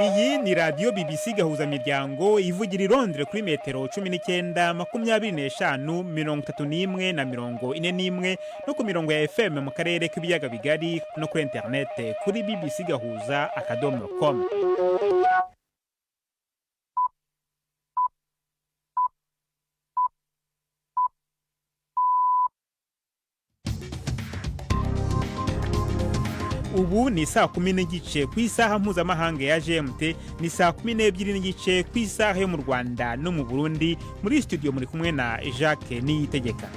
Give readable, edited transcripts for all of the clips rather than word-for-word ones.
Iyi ni radiyo BBC Gahuzamiryango ivugira i Londres kuri metero 19, 25, 31 na 41, no ku mirongo ya FM mu karere k'ibiyaga bigari, no kuri interinete kuri bbcgahuza.com. Ubu ni saa 10:30 ku isaha mpuzamahanga ya GMT, ni saa 12:30 ku isaha yo mu Rwanda no mu Burundi. Muri studio muri kumwe na Jacques Niyitegeka.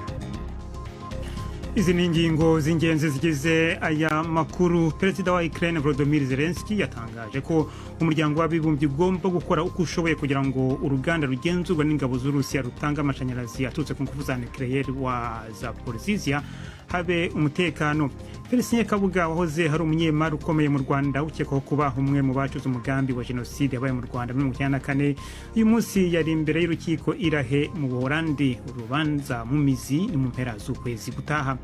Izi ni ingingo z'ingenzi zigize aya makuru. Perezida wa Ukraine Volodymyr Zelensky yatangaje ko Umuryango w'Abibumbye ugomba gukora uko ushoboye kugira ngo uruganda rugenzurwa n'ingabo z'Urusiya rutanga amashanyarazi aturutse ku ngufu za nucléaire wa Zaporizhzhia habe umutekano. Felicien Kabuga, wahoze hari umunyemari ukomeye mu Rwanda, ukekwaho kuba umwe mu bacuze umugambi wa jenoside yabaye mu Rwanda muri 94, uyu munsi yari imbere y'urukiko i La Haye mu Buholandi. Urubanza mu mizi ni mu mpera z'ukwezi gutaha.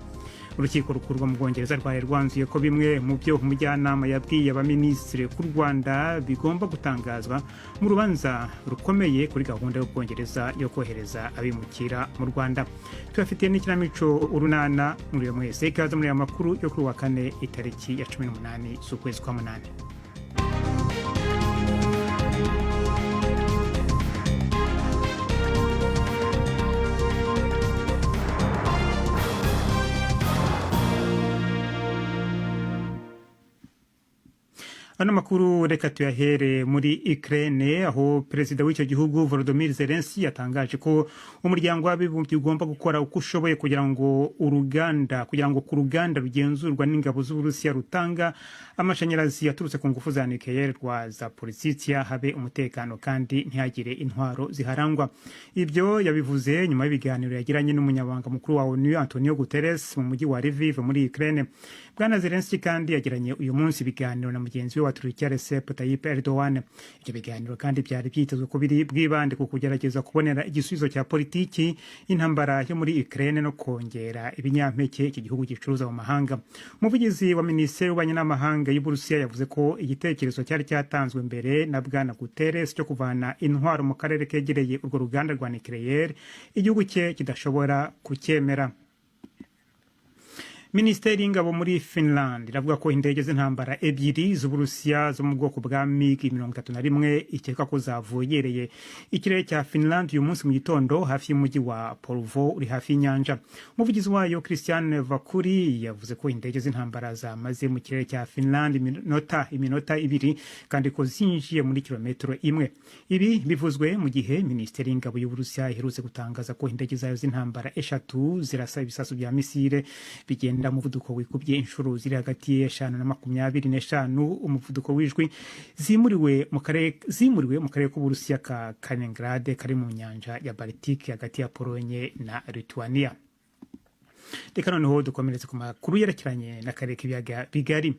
Urukiko rukuru mu Bwongereza rwari rwanzuye ko bimwe mu byo umujyanama yabwiye abaminisitiri k'u Rwanda bigomba gutangazwa mu rubanza rukomeye kuri gahunda y'Ubwongereza yo kohereza abimukira mu Rwanda. Tubafitiye n'ikinamico Urunana. Muri mwese ikaze muri aya makuru yo kuri wa kane, itariki ya 18 z'ukwezi kwa munani. Ano makuru reka tuyahere muri Ukraine, aho perezida w'icyo gihugu Volodymyr Zelensky yatangaje ko Umuryango w'Abibumbye ugomba gukora uko ushoboye kugira ngo ku ruganda rugenzurwa n'ingabo z'Uburusiya rutanga amashanyarazi yaturutse ku ngufu za nucléaire rwa Zaporizhzhia habe umutekano kandi ntihagire intwaro ziharangwa. Ibyo yabivuze nyuma y'ibiganiro yagiranye n'umunyamabanga mukuru wa ONU Antonio Guterres mu mujyi wa Lviv muri Ukraine. Bwana Zelensky kandi yagiranye uyu munsi ibiganiro na mugenzi we wa Turukiya Recep Tayyip Erdogan. Ibyo biganiro kandi byari byitezwe ko biri bwibande ku kugerageza kubonera igisubizo cya politiki intambara yo muri Ukraine no kongera ibinyampeke iki gihugu gicuruza mu mahanga. Umuvugizi wa Minisiteri y'Ububanyi n'Amahanga y'Uburusiya yavuze ko igitekerezo cyari cyatanzwe mbere na Bwana Guterres cyo kuvana intwaro mu karere kegereye urwo ruganda rwa nucléaire igihugu cye kidashobora kucyemera. Minisiteri y'Ingabo muri Finland iravuga ko indege z'intambara ebyiri z'Uburusiya zo mu bwoko bwa MiG 31 ikeka ko zavogereye ikirere cya Finland uyu munsi mu gitondo hafi y'umujyi wa Porvoo uri hafi y'inyanja. Umuvugizi wayo Christian Vakuri yavuze ko indege z'intambara zamaze mu kirere cya Finland iminota 2 kandi ko zinjiye muri kilometero 1. Ibi bivuzwe mu gihe Minisiteri y'Ingabo y'Uburusiya iherutse gutangaza ko indege zayo z'intambara eshatu zirasa ibisasu bya misile bigenda umuvuduko wikubye inshuro ziri hagati y'eshanu na 25 umuvuduko w'ijwi zimuriwe mu karere k'Uburusiya ka Kaliningrad kari mu nyanja ya Baltike hagati ya Polonye na Lithuania. Reka noneho dukomeretse ku makuru yerekeranye n'akarere k'ibiyaga bigari.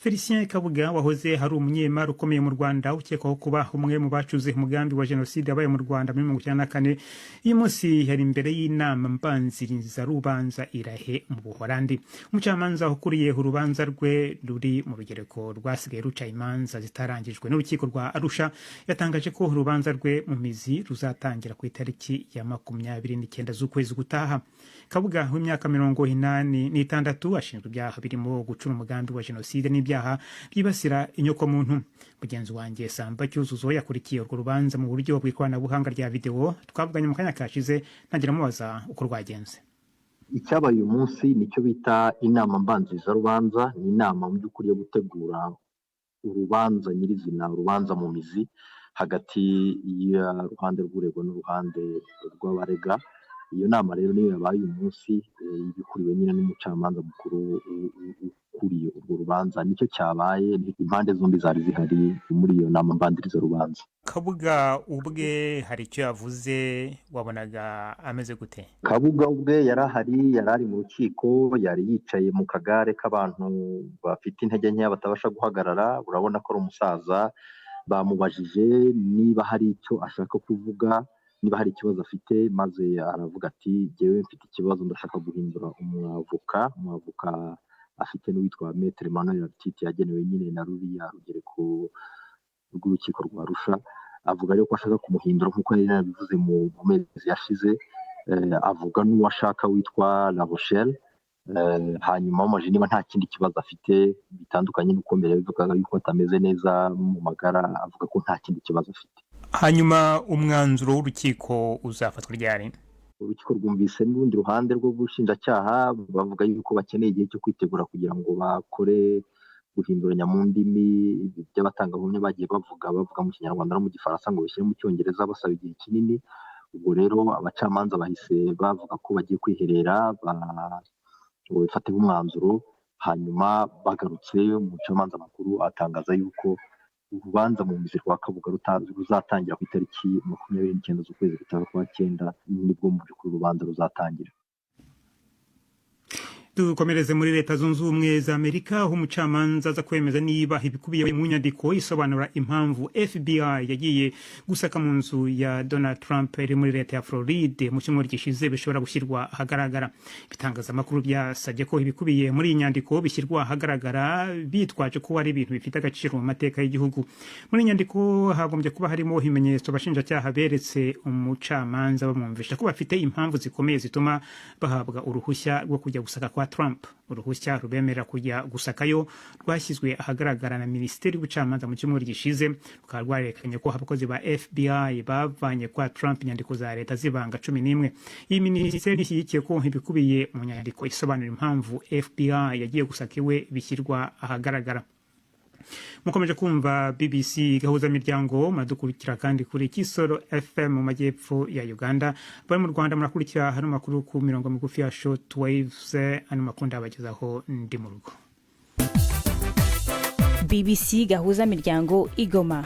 Felicien Kabuga, wahoze hari umunyemari ukomeye mu Rwanda, ukekwaho kuba umwe mu bacuze umugambi wa jenoside yabaye mu Rwanda muri 94, uyu munsi yari imbere y'inama mbanzirizarubanza i La Haye mu Buholandi. Umucamanza ukuriye urubanza rwe ruri mu rugereko rwasigaye ruca imanza zitarangijwe n'urukiko rwa Arusha yatangaje ko urubanza rwe mu mizi ruzatangira ku itariki ya 29 z'ukwezi gutaha. Kabuga w'imyaka 86 ashinzwe ibyaha birimo gucura umugambi wa jenoside n'ibyaha byibasira inyokomuntu. Mugenzi wanjye Samba Cyuzuzo yakurikiye urwo rubanza mu buryo bw'ikoranabuhanga rya videwo. Twavuganye mu kanya kashize, ntangira amubaza uko rwagenze. Icyabaye uyu munsi nicyo bita inama mbanzirizarubanza. Ni inama mu by'ukuri yo gutegura urubanza nyirizina, urubanza mu mizi hagati y'uruhande rw'uregwa n'uruhande rw'abarega. Iyo nama rero niyo yabaye uyu munsi, ibikuriwe nyine n'umucamanza mukuru ukuriye urwo rubanza. Nicyo cyabaye, impande zombi zari zihari muri iyo nama mbanzirizarubanza. Kabuga ubwe hari icyo yavuze? Wabonaga ameze gute? Kabuga ubwe yari ahari, yari ari mu rukiko, yari yicaye mu kagare k'abantu bafite intege nkeya batabasha guhagarara. Urabona ko ari umusaza. Bamubajije niba hari icyo ashaka kuvuga, niba hari ikibazo afite, maze aravuga ati: "Jyewe mfite ikibazo, ndashaka guhindura umwavoka." Umwavoka afite n'uwitwa Maître Emmanuel Altit yagenewe nyine na ruriya rugereko. rw'urukiko rwa Arusha. Avuga rero ko ashaka kumuhindura nk'uko yari yarabivuze mu mezi yashize, avuga n'uwo ashaka witwa La Rochelle. Hanyuma bamubajije niba nta kindi kibazo afite bitandukanye n'uko mbere yabivugaga yuko atameze neza mu magara, avuga ko nta kindi kibazo afite. Hanyuma umwanzuro w'urukiko uzafatwa ryari? Urukiko rwumvise n'urundi ruhande rw'ubushinjacyaha, bavuga yuko bakeneye igihe cyo kwitegura kugira ngo bakore guhinduranya mu ndimi by'abatangabuhamya bagiye bavuga mu Kinyarwanda no mu Gifaransa ngo bashyire mu Cyongereza, basaba igihe kinini. Ubwo rero abacamanza bahise bavuga ko bagiye kwiherera ngo bifateho umwanzuro. Hanyuma bagarutse, umucamanza mukuru atangaza yuko urubanza mu mizi rwa Kabuga ruzatangira ku itariki 29 z'ukwezi gutaha kwa cyenda, nibwo mu by'ukuri urubanza ruzatangira. Dukomereze muri Leta Zunze Ubumwe za Amerika, aho umucamanza aza kwemeza niba ibikubiye mu nyandiko isobanura impamvu FBI yagiye gusaka mu nzu ya Donald Trump iri muri leta ya Floride mu cyumweru gishize bishobora gushyirwa ahagaragara. Ibitangazamakuru byasabye ko ibikubiye muri iyi nyandiko bishyirwa ahagaragara, bitwaje ko ari ibintu bifite agaciro mu mateka y'igihugu. Muri iyi nyandiko hagombye kuba harimo ibimenyetso abashinjacyaha beretse umucamanza bamwumvisha ko bafite impamvu zikomeye zituma bahabwa uruhushya rwo kujya gusaka kwa Trump. Uruhushya rubemerera kujya gusakayo rwashyizwe ahagaragara na Minisiteri y'Ubucamanza mu cyumweru gishize, rukaba rwarerekanye ko abakozi ba FBI bavanye kwa Trump inyandiko za leta z'ibanga 11. Iyi minisiteri ntishyigikiye ko ibikubiye mu nyandiko isobanura impamvu FBI yagiye gusaka iwe bishyirwa ahagaragara. Mukomeje kumva BBC Gahuza Miryango, muradukurikira kandi kuri Kisoro FM mu majyepfo ya Uganda. Bari mu Rwanda murakurikira hano makuru ku mirongo migufi ya short waves. Ano makuru ndabagezaho ndi mu rugo. BBC Gahuza Miryango Igoma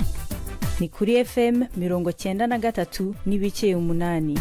ni kuri FM 93.8.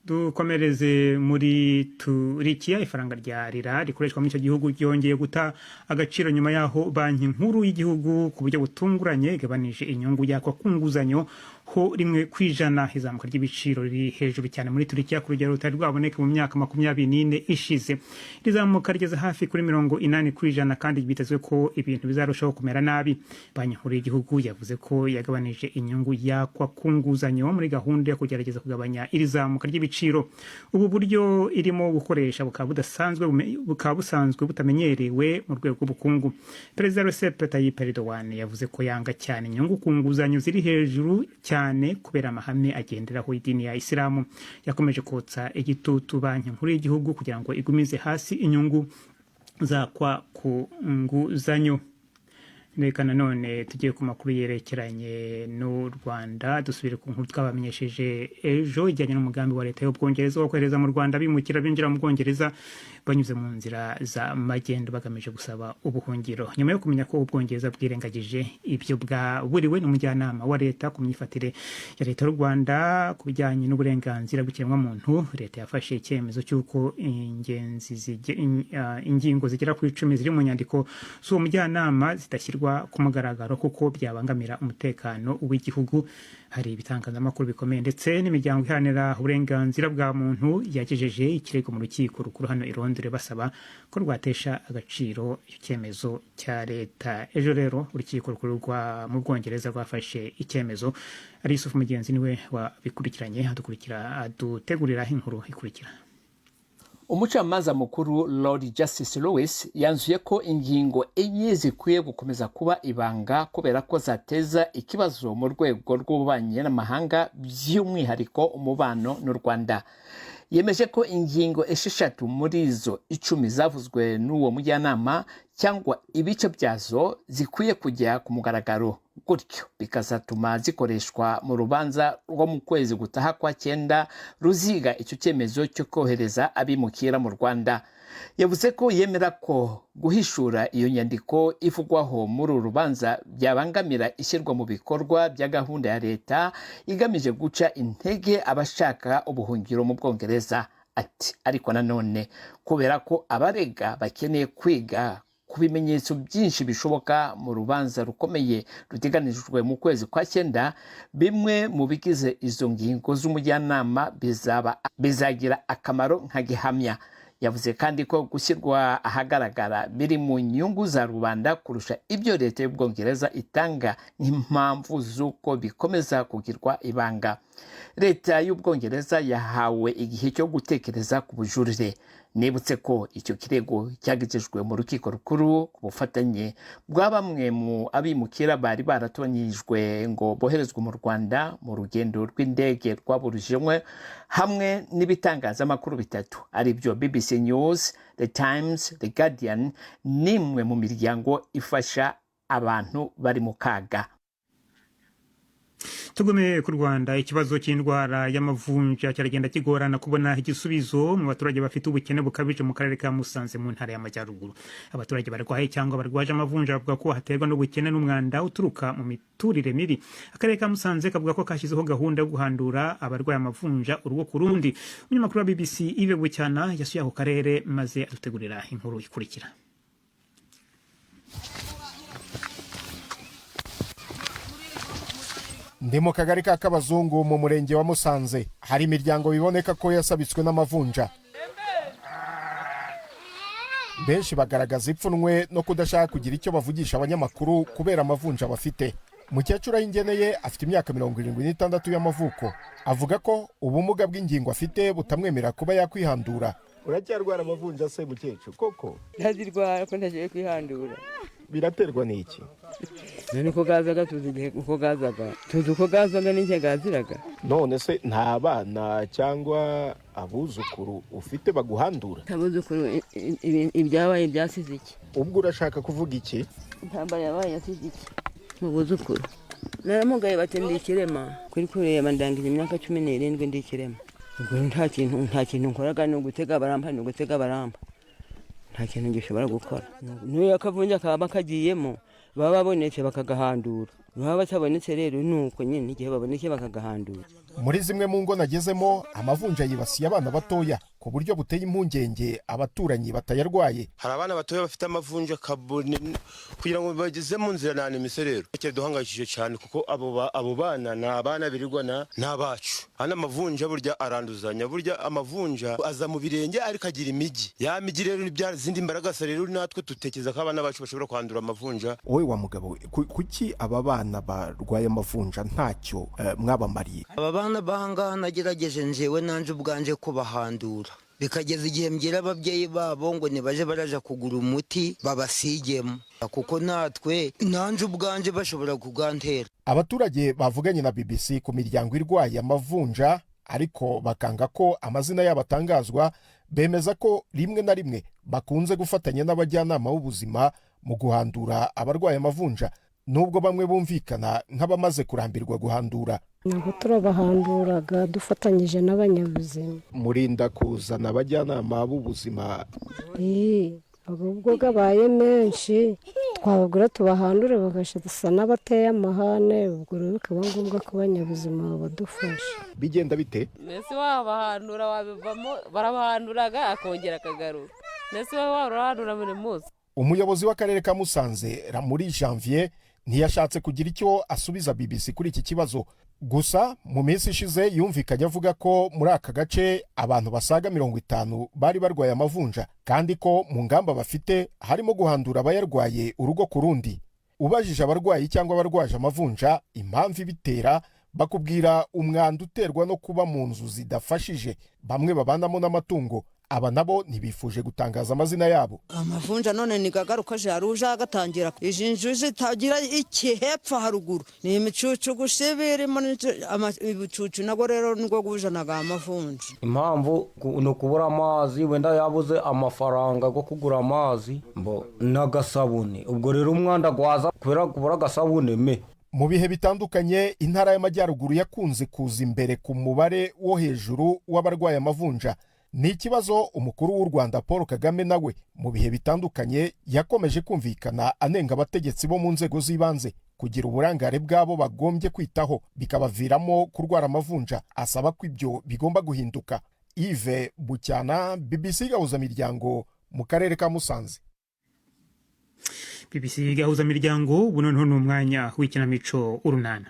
Dukomereze muri Turikiya. Ifaranga rya lira rikoreshwa muri icyo gihugu ryongeye guta agaciro nyuma y'aho Banki Nkuru y'igihugu ku buryo butunguranye igabanije inyungu yakwa ku nguzanyo ho 1%. Izamuka ry'ibiciro riri hejuru cyane muri Turikiya ku rugero rutari rwaboneka mu myaka 24 ishize. Rizamuka rigeze hafi kuri 80%, kandi bitezwe ko ibintu bizarushaho kumera nabi. Banki Nkuru y'igihugu yavuze ko yagabanije inyungu yakwa ku nguzanyo muri gahunda yo kugerageza kugabanya iri zamuka ry'ibiciro. Ubu buryo irimo gukoresha bukaba busanzwe butamenyerewe mu rwego rw'ubukungu. Perezida Recep Tayyip Erdogan yavuze ko yanga cyane inyungu ku nguzanyo ziri hejuru cyane kubera amahame agenderaho idini ya Isilamu. Yakomeje kotsa igitutu Banki Nkuru y'igihugu kugira ngo igumize hasi inyungu zakwa ku nguzanyo. Reka nanone tugiye ku makuru yerekeranye n'u Rwanda, dusubire ku nkuru twabamenyesheje ejo ijyanye n'umugambi wa leta y'Ubwongereza wo kohereza mu Rwanda bimukira binjira mu Bwongereza banyuze mu nzira za magendu bagamije gusaba ubuhungiro. Nyuma yo kumenya ko Ubwongereza bwirengagije ibyo bwaburiwe n'umujyanama wa leta ku myifatire ya leta y'u Rwanda ku bijyanye n'uburenganzira bw'ikiremwamuntu, leta yafashe icyemezo cy'uko ingingo zigera ku 10 ziri mu nyandiko z'uwo mujyanama zidashyirwa ku mugaragaro kuko byabangamira umutekano w'igihugu. Hari ibitangazamakuru bikomeye ndetse n'imiryango iharanira uburenganzira bwa muntu yagejeje ikirego mu rukiko rukuru hano i Londres basaba ko rwatesha agaciro icyo cyemezo cya leta. Ejo rero urukiko rukuru rwa mu Bwongereza rwafashe icyemezo. Ari Yusufu Mugenzi niwe wabikurikiranye, adukurikira adutegurira inkuru ikurikira. Umucamanza mukuru Lord Justice Lewis yanzuye ko ingingo 4 zikwiye gukomeza kuba ibanga kubera ko zateza ikibazo mu rwego rw'ububanyi n'amahanga, by'umwihariko umubano n'u Rwanda. Yemeje ko ingingo 6 muri izo 10 zavuzwe n'uwo mujyanama cyangwa ibice byazo zikwiye kujya ku mugaragaro, gutyo bikazatuma zikoreshwa mu rubanza rwo mu kwezi gutaha kwa cyenda ruziga icyo cyemezo cyo kohereza abimukira mu Rwanda. Yavuze ko yemera ko guhishura iyo nyandiko ivugwaho muri uru rubanza byabangamira ishyirwa mu bikorwa bya gahunda ya leta igamije guca intege abashaka ubuhungiro mu Bwongereza. Ati ariko nanone kubera ko abarega bakeneye kwiga ku bimenyetso byinshi bishoboka mu rubanza rukomeye ruteganijwe mu kwezi kwa cyenda, bimwe mu bigize izo ngingo z'umujyanama bizagira akamaro nka gihamya. Yavuze kandi ko gushyirwa ahagaragara biri mu nyungu za rubanda kurusha ibyo leta y'Ubwongereza itanga nk'impamvu z'uko bikomeza kugirwa ibanga. Leta y'Ubwongereza yahawe igihe cyo gutekereza ku bujurire. Nibutse ko icyo kirego cyagejejwe mu rukiko rukuru ku bufatanye bwa bamwe mu abimukira bari baratonyijwe ngo boherezwe mu Rwanda mu rugendo rw'indege rwaburujemwe, hamwe n'ibitangazamakuru bitatu ari byo BBC News, The Times, The Guardian n'imwe mu miryango ifasha abantu bari mu kaga. Tugumye ku Rwanda. Ikibazo cy'indwara y'amavunja kiragenda kigorana kubona igisubizo mu baturage bafite ubukene bukabije mu karere ka Musanze mu ntara y'Amajyaruguru. Abaturage barwaye cyangwa barwaje amavunja bavuga ko haterwa n'ubukene n'umwanda uturuka mu miturire mibi. Akarere ka Musanze kavuga ko kashyizeho gahunda yo guhandura abarwaye amavunja urugo ku rundi. Umunyamakuru wa BBC Yves Bucyana yasuye ako karere maze adutegurira inkuru ikurikira. Ndi mu kagari ka Kabazungu mu murenge wa Musanze. Hari imiryango biboneka ko yasabitswe n'amavunja. Benshi bagaragaza ipfunwe no kudashaka kugira icyo bavugisha abanyamakuru kubera amavunja bafite. Mukecuru Ayingeneye afite imyaka 76 y'amavuko. Avuga ko ubumuga bw'ingingo afite butamwemerera kuba yakwihandura. Uracyarwara amavunja se mukecuru koko? Ntazirwara ko ntashoboye kwihandura. Biraterwa n'iki? None uko gazaga tuzi igihe uko gazaga, tuzi uko gazaga n'igihe gaziraga. None se nta bana cyangwa abuzukuru ufite baguhandura? Abuzukuru, ibyabaye byasize iki? Ubwo urashaka kuvuga iki? Intambara yabaye yasize iki mu buzukuru? Naramugaye bati ndi ikirema. Kuri kureba ndangije imyaka 17 ndi ikirema. Ubwo nta kintu nkoraga, ni ugutega barampa, ni ugutega barampa, nta kintu gishobora gukora. N'uyu akavunja kaba kagiyemo, baba babonetse bakagahandura, baba batabonetse rero ni uko nyine, igihe babonetse bakagahandura. Muri zimwe mu ngo nagezemo, amavunja yibasiye abana batoya ku buryo buteye impungenge abaturanyi batayarwaye. Hari abana batoya bafite amavunja kabone kugira ngo bageze mu nzira nta imiserero. Duhangayikishije cyane kuko abo bana ni abana birirwana n'abacu. Hano amavunja burya aranduzanya. Burya amavunja aza mu birenge ariko agira imigi. Ya migi rero ni bya zindi mbaragasa. Rero natwe dutekereza ko abana bacu bashobora kwandura amavunja. Wowe wa mugabo we, kuki aba bana barwaye amavunja ntacyo mwabamariye? Aba bana bahangaha nagerageje njewe nanje ubwanje kubahandura, bikageza igihe mbwira ababyeyi babo ngo nibaje baraja kugura umuti babasigemo, kuko natwe nanje ubwanje bashobora kugantera. Abaturage bavuganye na BBC ku miryango irwaye amavunja ariko bakanga ko amazina yabo atangazwa, bemeza ko rimwe na rimwe bakunze gufatanya n'abajyanama b'ubuzima mu guhandura abarwaye amavunja, nubwo bamwe bumvikana nk'abamaze kurambirwa guhandura. Ntabwo turabahanduraga dufatanyije n'abanyabuzima. Murinda kuzana abajyanama b'ubuzima? Ubwo gabaye menshi twabagura tubahandure bagasa n'abateye amahane, ubwo rero bikaba ngombwa ko abanyabuzima babadufasha. Bigenda bite? Mbese wabahandura wabivamo, barabahanduraga akongera akagaruka. Mbese wowe warahandura buri munsi? Umuyobozi w'akarere ka Musanze, Ramuri Janvier, ntiyashatse kugira icyo asubiza BBC kuri iki kibazo. Gusa mu minsi ishize yumvikanye avuga ko muri aka gace abantu basaga 50 bari barwaye amavunja, kandi ko mu ngamba bafite harimo guhandura abayarwaye urugo ku rundi. Ubajije abarwayi cyangwa abarwaje amavunja impamvu ibitera, bakubwira umwanda uterwa no kuba mu nzu zidafashije bamwe babanamo n'amatungo. Aba nabo ntibifuje gutangaza amazina yabo. Amavunja none nigagaruka je agatangira izi nzu zitagira iki hepfo haruguru, ni imicucu gusa ibirimo, ibicucu nabwo rero nibwo gujanaga amavunja. Impamvu ni ukubura amazi, wenda yabuze amafaranga yo kugura amazi n'agasabune, ubwo rero umwanda gwaza kubera kubura agasabune me. Mu bihe bitandukanye intara y'Amajyaruguru yakunze kuza imbere ku mubare wo hejuru w'abarwaye amavunja. Ni ikibazo umukuru w'u Rwanda Paul Kagame nawe mu bihe bitandukanye yakomeje kumvikana anenga abategetsi bo mu nzego z'ibanze kugira uburangare bwabo bagombye kwitaho, bikabaviramo kurwara amavunja, asaba ko ibyo bigomba guhinduka. Yves Bucyana, BBC Gahuzamiryango, mu karere ka Musanze. BBC Gahuzamiryango. Ubu noneho ni umwanya w'ikinamico Urunana.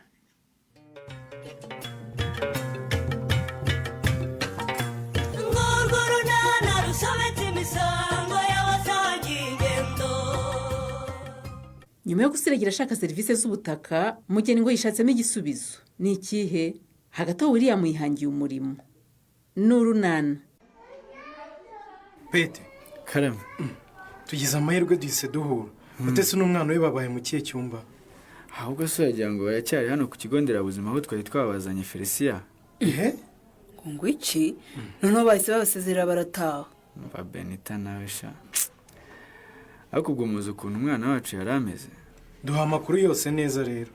Urwo runana rusobetse. Nyuma yo gusiragira ashaka serivisi z'ubutaka, Mugeni ngo yishatsemo igisubizo. Ni ikihe? Hagati aho William yihangiye umurimo. Ni urunana. Pete. Karame. Tugize amahirwe duhise duhura. Mutesi n'umwana we babaye mu kihe cyumba? Ahubwo se wagira ngo baracyari hano ku kigo nderabuzima aho twari twabazanye, Felisiya? Ihe. Ngo iki? Noneho bahise babasezerera barataha? Mva Benita nawe sha. Ariko ubwo muzi ukuntu umwana wacu yari ameze. Duha amakuru yose neza rero.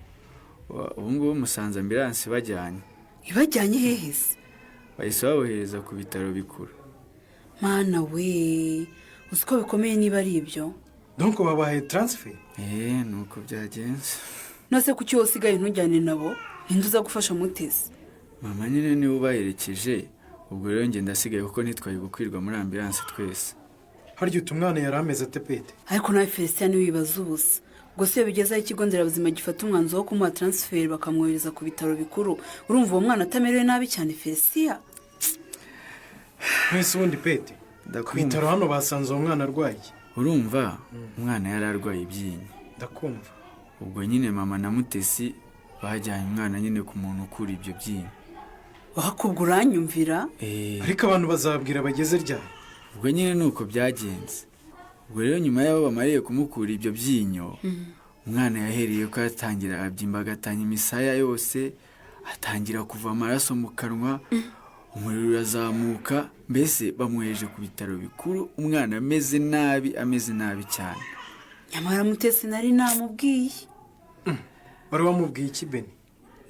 Ubu ngubu musanze ambulance ibajyanye. Ibajyanye hehe se? Bahise babohereza ku bitaro bikuru. Mana we, uzi ko bikomeye niba ari ibyo. Donc babahaye transfert? Eee, ni uko byagenze. Nose kuki wowe usigaye ntujyane nabo? Ninde uza gufasha Mutesi? Mama nyine niwe ubaherekeje. Ubwo rero njye ndasigaye kuko ntitwari gukwirwa muri ambulance twese. Harya utu umwana yari ameze ate, Pete? Ariko nawe Felicien ntiwibaza ubusa. Gusa iyo bigeze aho ikigo nderabuzima gifata umwanzuro wo kumuha transfert bakamwohereza ku bitaro bikuru, urumva uwo mwana atamerewe nabi cyane, Felicien? Mwese ubundi Pete, ku bitaro hano basanze uwo mwana arwaye? Urumva umwana yari arwaye ibyinyo. Ndakumva. Ubwo nyine mama na Mutesi bajyanye umwana nyine ku muntu ukura ibyo byinyo. Wakubwo uranyumvira. Ariko abantu bazabwira bageze ryari? Ubwo nyine ni uko byagenze. Ubwo rero nyuma y'aho bamariye kumukura ibyo byinyo, umwana yahereye ko yatangira abyimba, agatanya imisaya yose, atangira kuva amaraso mu kanwa, umuriro urazamuka, mbese bamwohereje ku bitaro bikuru umwana ameze nabi, ameze nabi cyane. Nyamara Mutesi nari namubwiye. Wari wamubwiye iki, Beni?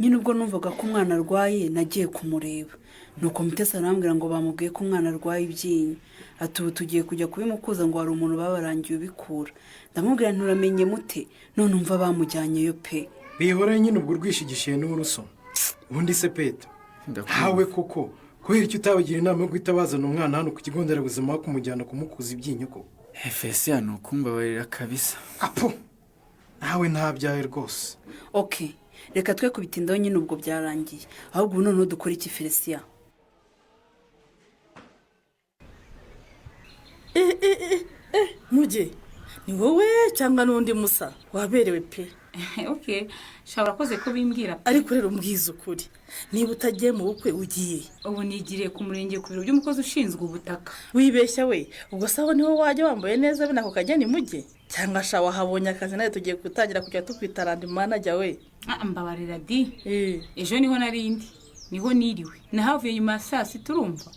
Nyine ubwo numvaga ko umwana arwaye nagiye kumureba, nuko Mutesi arambwira ngo bamubwiye ko umwana arwaye ibyinyo, ati ubu tugiye kujya kubimukuza, ngo hari umuntu babarangiye ubikura. Ndamubwira nturamenye mute, none umva bamujyanyeyo pe. Bihora nyine ubwo urwishigishiye n'uruso. Ubundi se Pete, ntawe koko kubera icyo utabagira inama yo guhita bazana umwana hano ku kigo nderabuzima aho kumujyana kumukuza ibyinyo koko? Efesiya, ni ukumbabarira kabisa. Apo, nawe ntabyaye rwose. Ok, reka twe kubitindaho nyine, ubwo byarangiye. Ahubwo ubu noneho dukora iki, Felisiya? Muge, ni wowe cyangwa n'undi musa waberewe pe? Ok sha, urakoze ko bimbwira pe. Ariko rero mbwiza ukuri, niba utagiye mu bukwe ugiye? Ubu nigiriye ku murenge ku biro by'umukozi ushinzwe ubutaka. Wibeshya we, ubwo se aho niho wajya wambaye neza bene ako kageni, Muge? Cyangwa sha wahabonye akazi nawe tugiye gutangira kujya tukwita land manager we? Ah, mbabarira di. Ejo niho narindi, niho niriwe, nahavuye nyuma ya saa sita. Urumva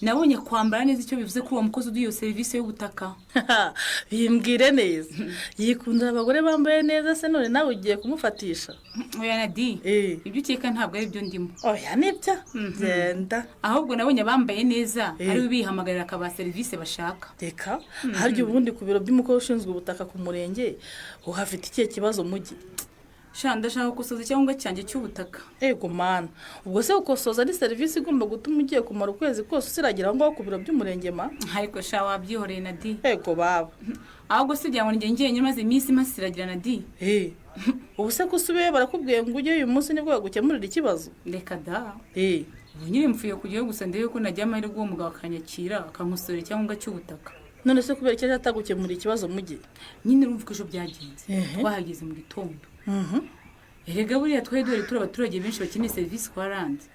nabonye kwambara neza icyo bivuze kuri uwo mukozi uduha iyo serivisi y'ubutaka. Bimbwire neza, yikundira abagore bambaye neza se? None nawe ugiye kumufatisha? Oya Nadi, ibyo ukeka ntabwo ari byo ndimo. Oya nibyo, genda. Ahubwo nabonye abambaye neza ariwe bihamagarira akabaha serivisi bashaka. Reka, harya ubundi ku biro by'umukozi ushinzwe ubutaka ku murenge uhafite ikihe kibazo, Mujyi? Sha, ndashaka gukosoza icyangombwa cyanjye cy'ubutaka. Ego mana, ubwo se gukosoza ni serivisi igomba gutuma ugiye kumara ukwezi kose usiragira aho ngaho ku biro by'umurenge ma? Ariko sha wabyihoreye Nadi. Ego baba. Ahubwo si ngo njye njyenyine maze iminsi masiragira, Nadi. Ubu se ko usubiyeyo barakubwiye ngo ujye uyu munsi nibwo bagukemurira ikibazo? Reka da. Ubu nyine mpfuye kujyayo gusa ndebe ko najya amahirwe uwo mugabo akanyakira akankosorera icyangombwa cy'ubutaka. None se kubera icyo atagukemurira ikibazo, Mujyi? Nyine urumva ko ejo byagenze, twahageze mu gitondo. Erega buriya twari duhari turi abaturage benshi bakeneye serivisi kwa randi,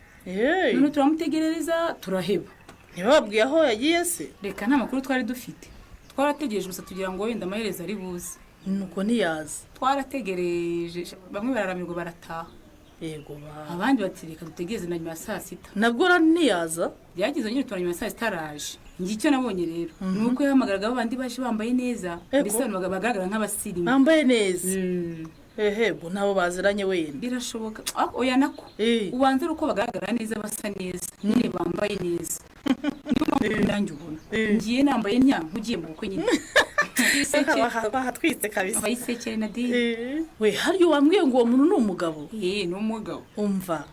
none turamutegerereza turaheba. Ntibababwiye aho yagiye se? Reka, nta makuru twari dufite. Twarategereje gusa tugira ngo wenda amaherezo ari buze. Nuko ntiyaza? Twarategereje, bamwe bararamirwa barataha. Yego ba. Abandi bati reka dutegereze na nyuma ya saa sita. Nabwo ntiyaza? Byageze nyine tubona nyuma ya saa sita araje. Njye icyo nabonye rero ni uko yahamagaraga babandi baje bambaye neza, mbese abantu bagaragara nk'abasirimu. Bambaye neza? Ehe, ubwo nabo baziranye wenda. Birashoboka. Oya nako ubanza ari uko bagaragara neza, basa neza nyine, bambaye neza. Niyo mpamvu nanjye ubona ngiye nambaye ntya nkugiye mu bukwe nyine. Bahatwitse kabisa. Abayisekere na di. We, harya wambwiye ngo uwo muntu ni umugabo? Ni umugabo. Umva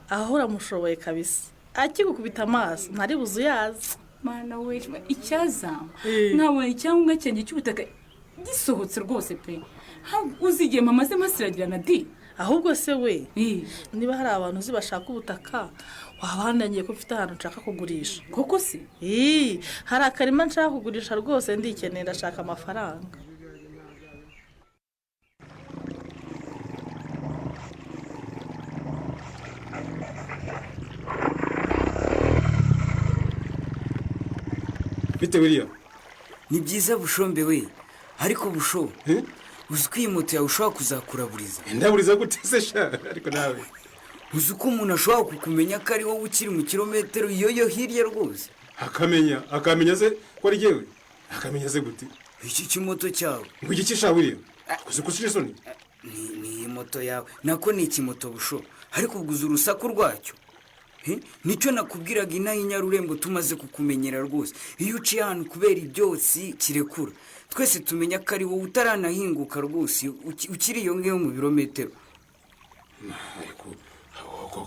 aho uramushoboye kabisa, akigukubita amaso ntari buzuyaze. Mana we, icyazama nkabona icyangombwa cyanjye cy'ubutaka gisohotse rwose pe. Uzi igihe mama ze masiragira na di? Ahubwo se we, niba hari abantu uzi bashaka ubutaka wabandangiye ko mfite ahantu nshaka kugurisha. Koko se? Hari akarima nshaka kugurisha rwose, ndikeneye, ndashaka amafaranga. Bite William? Ni byiza Bushombe we, ariko Busho, uzi ko iyi moto yawe ushobora kuzakuraburiza. Ndaburiza gute se sha? Ariko nawe uzi ko umuntu ashobora kukumenya ko ari wowe ukiri mu kilometero iyo hirya rwose. Akamenya se ko ari jyewe? Akamenya se gute? Iki kimoto cyawe. Ngo iki sha William? Uzi ko usoni? Ni iyi moto yawe, nako ni ikimoto Busho, ariko ubwo urusaku rwacyo. Nicyo nakubwiraga inaha Inyarurembo tumaze kukumenyera rwose. Iyo uciye ahantu kubera ibyotsi kirekura, twese tumenya ko ari wowe utaranahinguka rwose, ukiri iyo ngiyo mu birometero.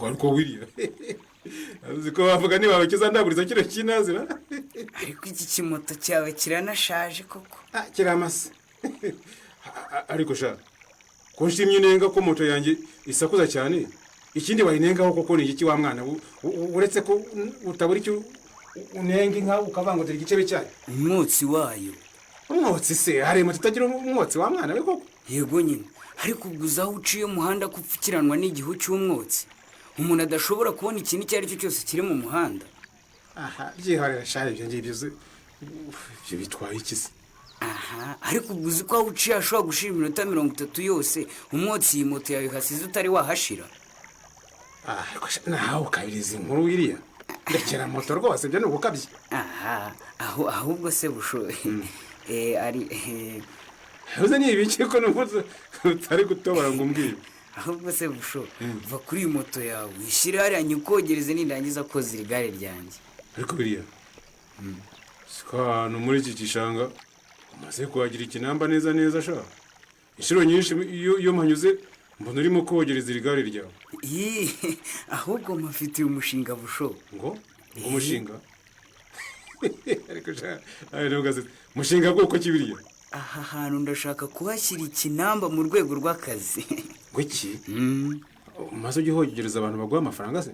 Ariko William, uzi ko bavuga niba bakiza ndaburiza kino kinazira. Ariko iki kimoto cyawe kiranashaje koko. Kiramase. Ariko sha, ko nshimye nenga ko moto yanjye isakuza cyane. Ikindi wayinengaho koko ni iki wa mwana, uretse ko utabura icyo unenga inka ukavangutira igicebe cyayo. Umwotsi wayo. Umwotsi se hari moto itagira umwotsi wa mwana we koko? Yego nyine, ariko ubwo aho uciye umuhanda kupfukiranwa n'igihu cy'umwotsi, umuntu adashobora kubona ikintu icyo ari cyo cyose kiri mu muhanda. Aha, byihorera sha, ibyo ngibyo ibyo bitwaye iki se? Aha, ariko ubwo uzi ko aho uciye hashobora gushira iminota 30 yose umwotsi iyi moto yawe hasize utari wahashira. Nawe ukabiriza inkuru wiriya, ndekera moto rwose, ibyo ni ugukabye. Aha, aho ahubwo se Busho, ari uze ni ibiki ko n'umunsi utari gutobora ngo umbwire. Ahubwo se Busho, va kuri iyi moto yawe wishyire hariya nyikogereze nindangiza koza iri gare ryanjye. Ariko biriya siko ahantu muri iki gishanga umaze kuhagira ikinamba neza neza sha. Inshuro nyinshi iyo mpanyuze mbona urimo kogereza iri gare ryawe. Ahubwo mpafitiye umushinga Busho. Ngo umushinga? Ariko sha, umushinga bwoko ki biriya? Aha hantu ndashaka kuhashyira ikinamba mu rwego rw'akazi. Ngo iki? Umaze ujye hogereza abantu baguha amafaranga se?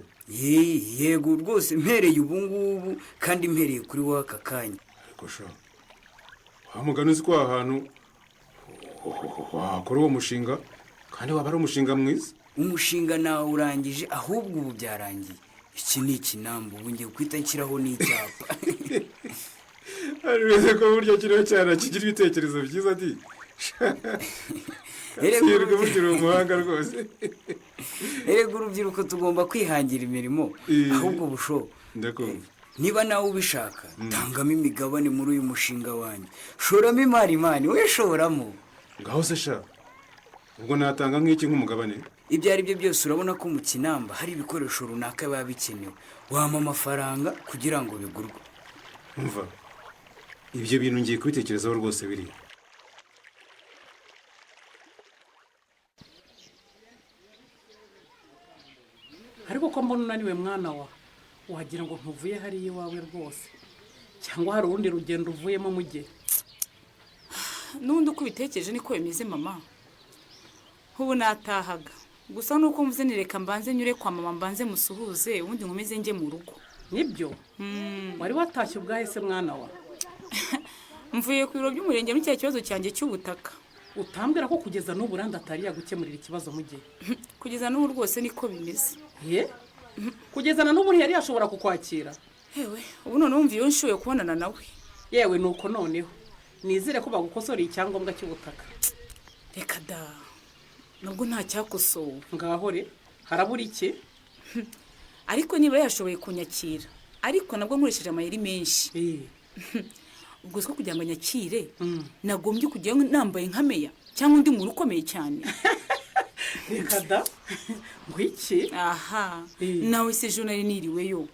Yego rwose, mpereye ubu ngubu kandi mpereye kuri wowe aka kanya. Ariko sha, wa mugani uzi ko aha hantu wakora uwo mushinga kandi waba ari umushinga mwiza. Umushinga nawe urangije, ahubwo ubu byarangiye. Iki ni ikinamba, ubu ngiye kwita nshyiraho n'icyapa. Ari ko buryo kiriho cyane kigira ibitekerezo byiza ati. Erega buryo umuhanga rwose. Erega urubyiruko tugomba kwihangira imirimo. Ahubwo Busho, ndakumva. Niba nawe ubishaka, tangamo imigabane muri uyu mushinga wanjye. Shoramo imari imani, we shoramo. Ngaho se sha, ubwo natanga nk'iki nk'umugabane? Ibyo ari byo byose urabona ko mu kinamba hari ibikoresho runaka biba bikenewe. Wampa amafaranga kugira ngo bigurwe. Umva, ibyo bintu ngiye kubitekerezaho rwose biriya. Ariko ko mbona unaniwe mwana wa, wagira ngo ntuvuye hariya iwawe rwose, cyangwa hari urundi rugendo uvuyemo mujye. N'undi uko ubitekereje niko bimeze mama. Ubu natahaga gusa nuko mvuze nireka mbanze nyure kwa mama mbanze musuhuze, ubundi nkomeze njye mu rugo. Nibyo? Wari watashye ubwahe se mwana wa? Mvuye ku biro by'umurenge muri cya kibazo cyanjye cy'ubutaka. Utambwira ko kugeza n'ubu Randa atari yagukemurira ikibazo mujye? Kugeza n'ubu rwose niko bimeze. Ye? Kugeza na n'ubu ntiyari yashobora kukwakira? Hewe, ubu none wumva iyo nshoye kubonana nawe. Yewe nuko noneho nizere ko bagukosoreye icyangombwa cy'ubutaka. Reka da, nubwo nta cyakosowe. Ngaho re, harabura iki? Ariko niba yashoboye kunyakira, ariko nabwo nkoresheje amayeri menshi. Ubwo siko kugira ngo nyakire, nagombye kujya nambaye nka meya cyangwa undi muntu ukomeye cyane. Reka da, ngo iki? Aha, nawe se ejo nari niriweyo.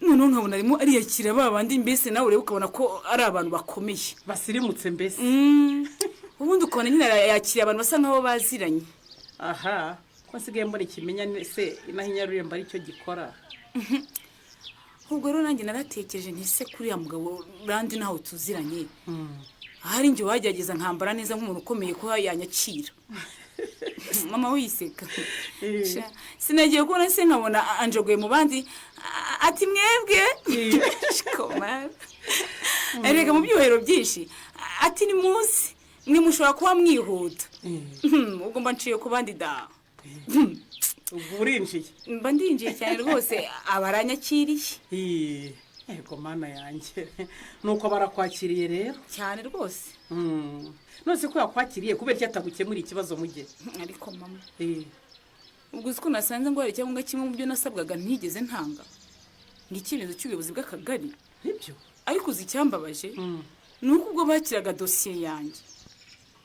Noneho nkabona arimo ariyakira ba bandi, mbese nawe ureba ukabona ko ari abantu bakomeye, basirimutse mbese. Ubundi ukabona nyine yakiriye abantu basa nkaho baziranye. Aha, ko nsigaye mbona ikimenya se inaha Inyarurembo aricyo gikora. Ubwo rero nanjye naratekereje nti se kuriya mugabo Randi ntaho tuziranye, ahari njye wagerageza nkambara neza nk'umuntu ukomeye ko yanyakira. Mama wiseka. Sinagiye kubona se nkabona anjogoye mu bandi ati mwebwe. Shikoma. Erega mu byuhero byinshi ati ni munsi mwe mushobora kuba mwihuta. Ubwo mba nciye ku bandi da. Ubwo urinjiye? Mba ndinjiye cyane rwose, abaranyakiriye. Yego mana yanjye, nuko barakwakiriye rero. Cyane rwose. None ko yakwakiriye kubera iki atagukemura ikibazo muge? Ariko mama, ubwo uzi ko nasanze ngo hari icyangombwa kimwe mu byo nasabwaga ntigeze ntanga, ni icyemezo cy'ubuyobozi bw'akagari. Nibyo. Ariko uzi icyambabaje ni uko ubwo bakiraga dosiye yanjye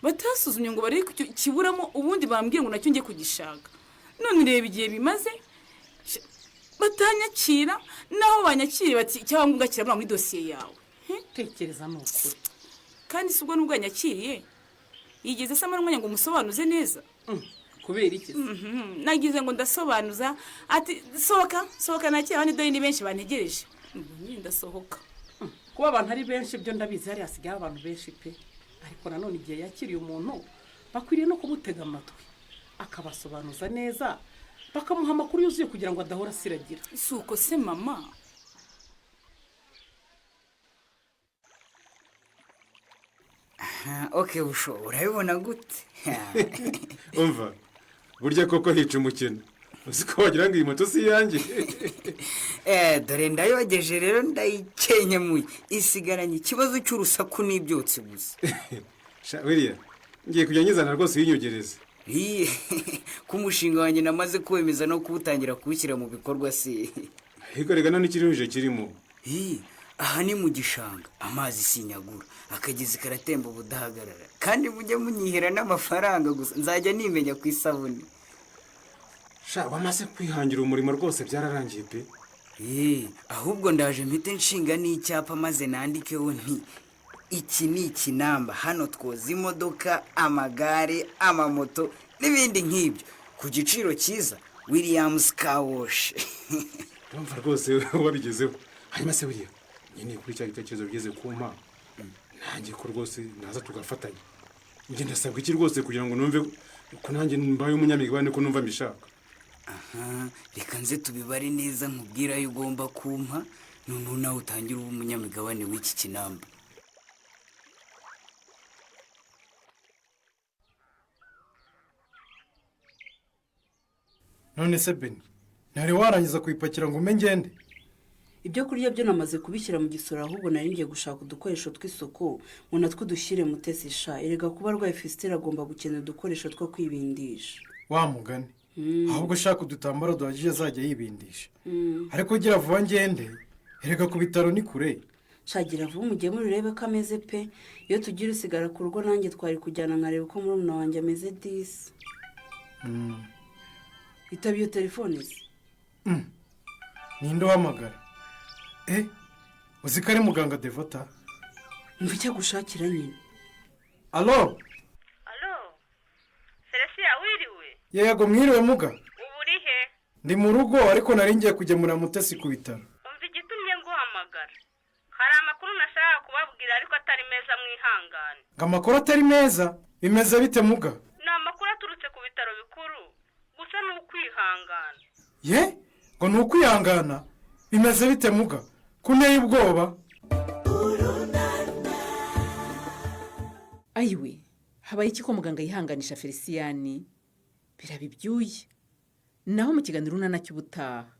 batasuzumye ngo barebe ko kiburamo, ubundi bambwiye ngo nacyo njye kugishaka. None reba igihe bimaze batanyakira, naho banyakiriye bati icyangombwa kirabura muri dosiye yawe. Tekereza ni ukuri. Kandi si ubwo nubwo yanyakiriye yigeze se amara umwanya ngo umusobanuze neza? Kubera iki? Nagize ngo ndasobanuza ati sohoka sohoka, nakira abandi dore ni benshi bantegereje. Ubwo nyine ndasohoka. Kuba abantu ari benshi byo ndabizi, hari hasigaye abantu benshi pe, ariko nanone igihe yakiriye umuntu bakwiriye no kumutega amatwi akabasobanuza neza, bakamuha amakuru yuzuye kugira ngo adahora asiragira. Si uko se mama? Ok busho, urabibona gute? Umva burya koko hica umukino, uzi ko wagira ngo iyi moto si iyanjye. Dore ndayogeje rero, ndayikenyemuye, isigaranye ikibazo cy'urusaku n'ibyotsi gusa. Wiriya ngiye kujya nyizana rwose uyinyogereze. Ko umushinga wanjye namaze kuwemeza no kuwutangira kuwushyira mu bikorwa se. Ariko rega none ikiruhije kirimo. Aha ni mu gishanga, amazi sinyagura, akagezi karatemba ubudahagarara, kandi mujye munyihera n'amafaranga gusa, nzajya nimenya ku isabune. Sha wamaze kwihangira umurimo rwose byararangiye pe. Ahubwo ndaje mpite nshinga n'icyapa maze nandikeho nti iki ni ikinamba, hano twoza imodoka, amagare, amamoto n'ibindi nk'ibyo ku giciro cyiza, Williams Car Wash. Ndumva rwose wabigezeho. Hanyuma se buriya nyine kuri cya gitekerezo bigeze kumpa, nanjye ko rwose naza tugafatanya. Njye ndasabwa iki rwose kugira ngo numve ko nanjye mbaye umunyamigabane, ko numva mbishaka? Aha, reka nze tubibare neza nkubwira ayo ugomba kumpa, noneho nawe utangire uba umunyamigabane w'iki kinamba. None se Beni, ntari warangiza kuyipakira ngo ume ngende? Ibyo kurya byo namaze kubishyira mu gisoro, ahubwo nari ngiye gushaka udukoresho tw'isuku ngo natwo dushyire Mutesi sha. Erega kuba arwaye fisitire agomba gukenera udukoresho two kwibindisha. Wa mugani, ahubwo ushaka udutambaro duhagije azajya yibindisha. Ariko gira vuba ngende, erega ku bitaro ni kure. Shagira vuba umugemure urebe ko ameze pe. Iyo tugira usigara ku rugo nanjye twari kujyana nkareba uko murumuna wanjye ameze disi. Itaba iyo telefone se? Ninde uhamagara? Uzi ko ari muganga Devota? Umva icyo agushakira nyine. Alo? Alo? Celestia wiriwe? Yego mwiriwe muga. Ubu uri he? Ndi mu rugo ariko nari ngiye kugemura Mutesi ku bitaro. Umva igitumye nguhamagara. Hari amakuru nashaka kubabwira ariko atari meza, mwihangane. Ngo amakuru atari meza? Bimeze bite muga? Ni amakuru aturutse ku bitaro bikuru, gusa ni ukwihangana. Ye? Ngo ni ukwihangana? Bimeze bite muga? Kunteye ubwoba. Ayiwe, habaye iki ko muganga yihanganisha Feliciyani? Biraba ibyuya. Naho mu kiganiro Urunana cy'ubutaha.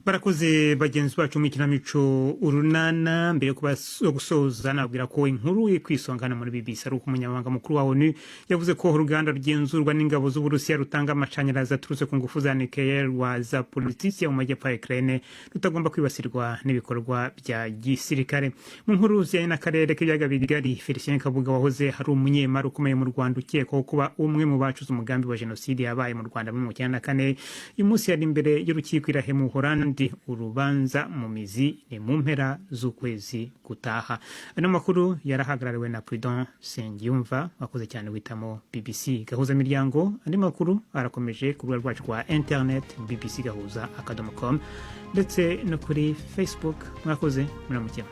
Barakoze bagenzi bacu mu ikinamico Urunana. Mbere yo gusoza nabwira ko inkuru iri kwisongana muri BBC ari uko umunyamabanga mukuru wa ONU yavuze ko uruganda rugenzurwa n'ingabo z'Uburusiya rutanga amashanyarazi aturutse ku ngufu za nucléaire rwa Zaporizhzhia mu majyepfo ya Ukraine rutagomba kwibasirwa n'ibikorwa bya gisirikare. Mu nkuru zijyanye n'akarere k'ibiyaga bigari, Felicien Kabuga wahoze hari umunyemari ukomeye mu Rwanda ukekwaho kuba umwe mu bacuze umugambi wa jenoside yabaye mu Rwanda muri 1994, uyu munsi yari imbere y'urukiko i Rahe mu Buholandi. Urubanza mu mizi ni mu mpera z'ukwezi gutaha. Ano makuru yarahagarariwe na Prudent Sengiyumva, wakoze cyane witamo BBC Gahuza Miryango. Andi makuru arakomeje ku rubuga rwacu rwa internet bbcgahuza.com ndetse no kuri Facebook. Mwakoze, muramukira.